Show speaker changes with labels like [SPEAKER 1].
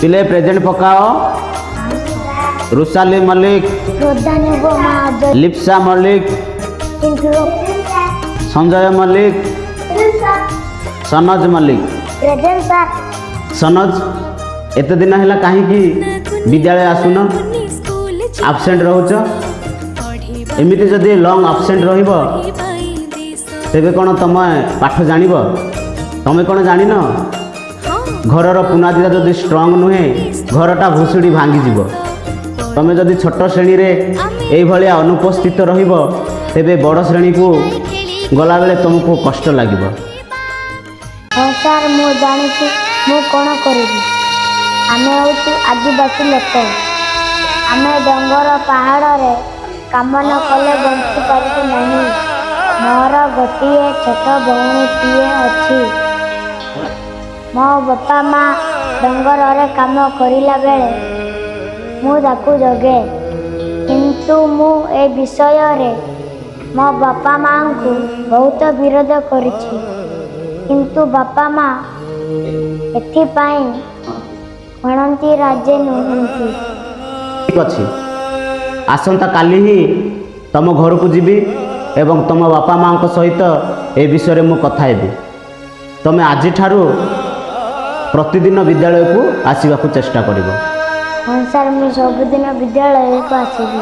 [SPEAKER 1] ପିଲେ, ପ୍ରେଜେଣ୍ଟ ପକାଅ। ରୁଷାଲି ମଲ୍ଲିକ।
[SPEAKER 2] ପ୍ରଧାନ ମା।
[SPEAKER 1] Lipsa Mallick. Sanjay Mallick. ସନଜ Mallick.
[SPEAKER 2] Present sir.
[SPEAKER 1] Sanoj, ଏତେ ଦିନ ହେଲା କାହିଁକି ବିଦ୍ୟାଳୟ ଆସୁନ? ଆବସେଣ୍ଟ ରହୁଛ। ଏମିତି ଯଦି ଲଙ୍ଗ ଆବସେଣ୍ଟ ରହିବ, ତେବେ କ'ଣ ତମେ ପାଠ ଜାଣିବ? ତମେ କ'ଣ ଜାଣିନ, ଘରର ପୁନାଦିଟା ଯଦି ଷ୍ଟ୍ରଙ୍ଗ ନୁହେଁ, ଘରଟା ଭୁଷୁଡ଼ି ଭାଙ୍ଗିଯିବ। ତମେ ଯଦି ଛୋଟ ଶ୍ରେଣୀରେ ଏଇଭଳିଆ ଅନୁପସ୍ଥିତ ରହିବ, ତେବେ ବଡ଼ ଶ୍ରେଣୀକୁ ଗଲାବେଳେ ତୁମକୁ କଷ୍ଟ ଲାଗିବ।
[SPEAKER 2] ହଁ ସାର୍, ମୁଁ ଜାଣିଛି ମୁଁ କ'ଣ କରିବି। ଆମେ ହେଉଛୁ ଆଦିବାସୀ ଲୋକ। ଆମେ ଜଙ୍ଗଲ ପାହାଡ଼ରେ କାମ ନ କଲେ ବଞ୍ଚିପାରିବୁ ନାହିଁ। ମୋର ଗୋଟିଏ ଛୋଟ ଭଉଣୀଟିଏ ଅଛି। ମୋ ବାପା ମା ଜଙ୍ଗଲରେ କାମ କରିଲା ବେଳେ ମୁଁ ତାକୁ ଜଗେ। କିନ୍ତୁ ମୁଁ ଏ ବିଷୟରେ ମୋ ବାପା ମାଙ୍କୁ ବହୁତ ବିରୋଧ କରିଛି। କିନ୍ତୁ ବାପା ମା ଏଥିପାଇଁ କୌଣସି ରାଜି ନୁହନ୍ତି।
[SPEAKER 1] ଠିକ୍ ଅଛି, ଆସନ୍ତା କାଲି ହିଁ ତମ ଘରକୁ ଯିବି ଏବଂ ତମ ବାପା ମାଆଙ୍କ ସହିତ ଏ ବିଷୟରେ ମୁଁ କଥା ହେବି। ତମେ ଆଜିଠାରୁ ପ୍ରତିଦିନ ବିଦ୍ୟାଳୟକୁ ଆସିବାକୁ ଚେଷ୍ଟା କରିବ।
[SPEAKER 2] ହଁ ସାର୍, ମୁଁ ସବୁଦିନ ବିଦ୍ୟାଳୟକୁ ଆସିବି।